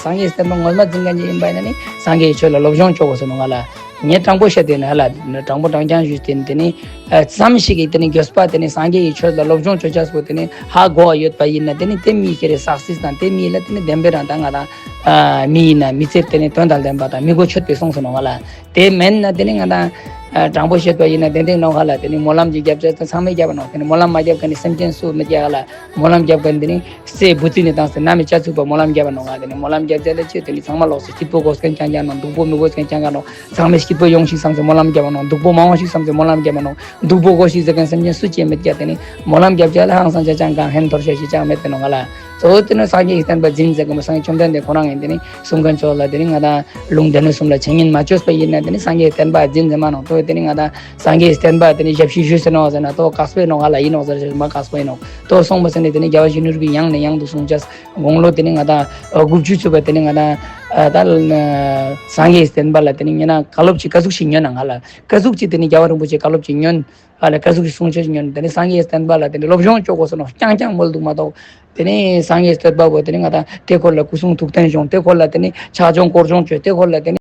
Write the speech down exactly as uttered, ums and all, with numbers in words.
སངས་རྒྱས་བསྟན་པ་ངོ་མ་འཛིན་མཁན་ཅིག་ཡིན་པ་ཡིན་ན་ནི་སངས་རྒྱས་ཀྱི་ཆོས་ལ་སློབ་སྦྱོང་བཅོ་དགོས་ཟེར་ནོག་ང་ལ། ངས་དྲང་པོ་བཤད་དེ་ནི་ཧ་ལ་དྲང་པོ་དྲང་རྐྱང་ཞུས་ཏེ་ནི་དེ་ནི་ཨ་ཙམ་ཞིག་གིས་དེ་ནི་མགྱོགས་པ་དེ་ནི་སངས་རྒྱས་ཀྱི་ཆོས་ལ་སློབ་སྦྱོང་བཅོ་ཆས་པོ་དེ་ནི་ཧ་གོ་བ་ཡོད་པ་ཡིན་ན་དེ་ནི་དེ་མི་ཁྱེར་རེ་སག་སིས་དང་དེ་མི་ལ་དེ་ནི་བདེན་པའི་རང་དང་ང་དང་ཨ་མི་ཡིན་ན་མི་ཚེ་དེ་ནི་དོན་དང་ལྡན་པ་དང་མི་གོ་ཆོད་པའི་སོང་ཟེར་ནོག་ང་ལ། དེ་མེན་ན་དེ་ནི་ང་དང་ཨ་དྲང་པོ་བཤད་པ་ཡིན་ན་དེ་འདྲའི་ནོག་ཧ་ལ། དེ་ནི་སྨོན་ལམ་གྱི་རྒྱབ་ཆ་དང་ཚང་མས་རྒྱབ་པ་ནོག་དེ་ནི་སྨོན་ལམ་མ་རྒྱབ་མཁན་ནི་སེམས་ཅན་སུ་མེད་ཀྱག་ཧ་ལ། སྨོན་ལམ་རྒྱབ་མཁན་དེ་ནི་སའི་བུ་ཙི་ནི་དང་སེ་ནམ་མི་ཅ་ཚུགས་པ་སྨོན་ལམ་རྒྱབ་པ་ནོག་ང་། དེ་ནི་སྨོན་ལམ་རྒྱབ་ཆ་ལ་ཆེ་དེ་ནི་ཚང་མ་ལོགས་སེ་སྐྱིད་པོ་དགོས་མཁན་རྐྱང་རྐྱང་ནོག་སྡུག་པོ་མི་དགོས་མཁན་རྐྱང་རྐྱང་ནོག་ཚང་མས་སྐྱིད་པོ་ཡོང་ཤིག་བསམ་སེ་སྨོན་ལམ་རྒྱབ་པ་ནོག་སྡུག་པོ་མ་ཡོང་ཤིག་བསམ་སེ་སྨོན་ལམ་རྒྱབ་པ་ནོག་སྡུག་པོ་དགོས་ཤིག་ཟེར་མཁན་སེམས་ཅན་སུ་ཅི་མེད་ཀྱག་དེ་ནི་སྨོན་ལམ་རྒྱབ་ཆ་ལ་ཧང་སང་ཆ་ཅང་གང་ཧན་ཐོར་ཆ་ཞིག་ཅང་མེད་དེ་ནོག་ང་ལ། གཙོ་བོ་དེ་ནི་སངས་རྒྱས་ཀྱི་བསྟན་པ་འཛིན་ཟེར་མཁན་པོ་སངས་རྒྱས་བཅོམ་ལྡན་འདས་ཁོ་རང་ཡིན། དེ་ནི་གསུང་མཁན་ཚོ་ལ་དེ་ནི་ང་དང་ལུང་སྡེ་སྣོད་གསུམ་ལ་འཆད་ཉན་མ་བཅོས་པ་ཡིན་ན་དེ་ནི་སངས་རྒྱས་བསྟན་པ་འཛིན་ཟེར་མ་ནོག་ཏོ། དེ་ནི་ང་དང་སངས་རྒྱས་བསྟན་པ་དེ་ནི་ཞབས་ཕྱི་ཞུས་ཟེར་ནོག་ཟེར་ན་ཏོ་དཀགས་པོ་ཡིན་ནོག་ང་ལ། ཡིན་ནོག་ཟེར་མ་དཀགས་པོ་ཡིན་ནོག་ཏོ་སོང་པ་ཟེར་ནི་དེ་ནི་རྒྱལ་བ་ཡིད་བཞིན་ནོར་བུས་ཡང་ནས་ཡང་དུ་གསུང་ཅེས་དགུང་ལོ་དེ་ནི་ང་དང་དགུ་བཅུ་ཚུད་པ་དེ་ནི་ང་དང་ད་སངས་རྒྱས་བསྟན་པ་ལ་དེ་ནི་ཉེ་ན་བཀའ་སློབ་ཅིག་ག་ཟུག་ཞིག་ཉོན་ན་ང་ལ་ག་ཟུག་ཅིག་དེ་ནི་རྒྱལ་བ་རིན་པོ་ཆེ་བཀའ་སློབ་ཅིག་ཉོན། ཨ་ལ་ག་ཟུག་གི་གསུང་ཆོས་ཉོན། དེ་ནི་སངས་རྒྱས་བསྟན་པ་ལ་དེ་ནི་སློབ་སྦྱོང་བཅོ་དགོས་ཟེར་ནོག་རྐྱང་རྐྱང་མོལ་འདུག་མ་གཏོགས། དེ་ནི་སངས་རྒྱས་བསྟན་པ་བོ་དེ་ནི་ང་དང་དེ་ཁོ་ལ་སྐུ་གསུང་ཐུགས་རྟེན་སྦྱོང་། དེ་ཁོ་ལ་དེ་ནི་ཕྱག་སྦྱོང་སྐོར་སྦྱོང་བཅོས། དེ་ཁོ་ལ་དེ་ནི།